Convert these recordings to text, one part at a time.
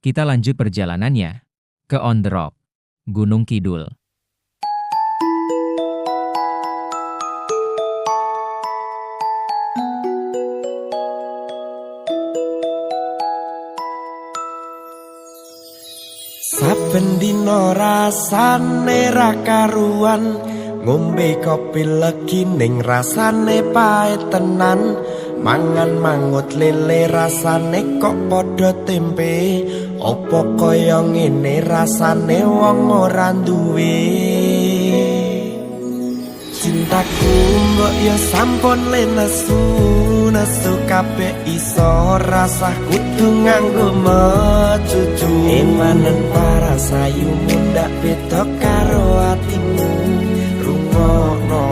Kita lanjut perjalanannya ke On The Rock, Gunung Kidul. Saben dina rasane ra karuan, ngombe kopi legi ning rasane pahit tenan, mangan mangut lele rasane kok padha tempe, apa kaya ngene rasane wong ora duwe. Cintaku mbok ya sampun le nesu, nesu kabeh iso rasah kudu nganggo mecucu. Emanen para sayu mundak beda karo atimu, rungokno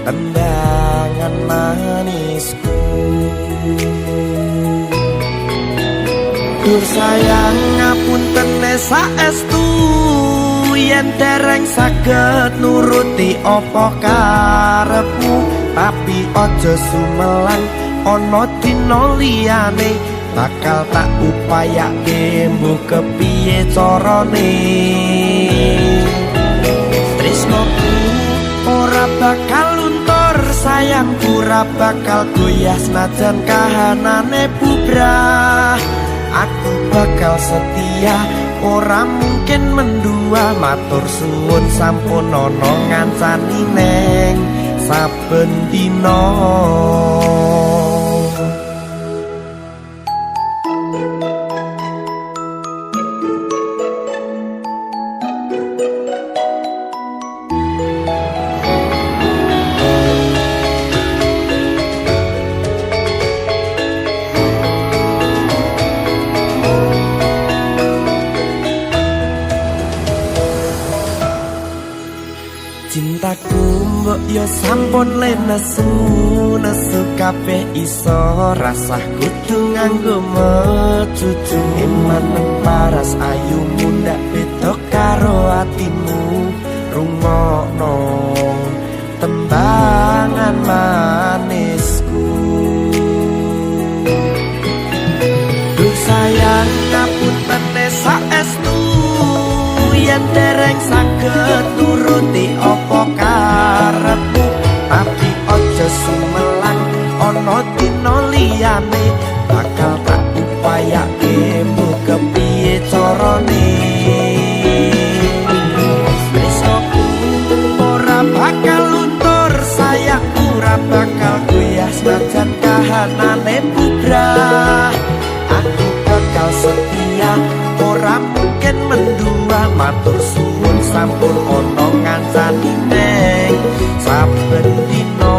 tembangan manisku. Dur sayang ngapunten saestu yen dereng saged nuruti apa karepmu, tapi aja sumelang ana dina liyane bakal tak upayake mbuh kepiye carane. Tresnoku ora bakal luntur, sayangku ora bakal goyah senajan kahanane bubrah. Aku bakal setia ora mungkin mendua, matur suwun sampun ana ngancani neng saben dina. Cintaku mbok ya sampun le nesu, nesu kabeh iso rasah kudu nganggo mecucu. Emanen paras ayu mundak beda karo atimu, rungokno tembangan manisku. Duh sayang ngapunten saestu yen dereng saged nuruti apa karepmu, tapi aja sumelang ana dina liyane bakal tak upayake mbuh kepiye carane. Tresnoku ora bakal luntur, sayangku ora bakal goyah senajan kahanane bubrah. Aku bakal setia ora mungkin mendua, matur suwun sampun ana ngancani neng saben dina.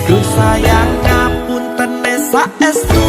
Duh sayang ngapunten saestu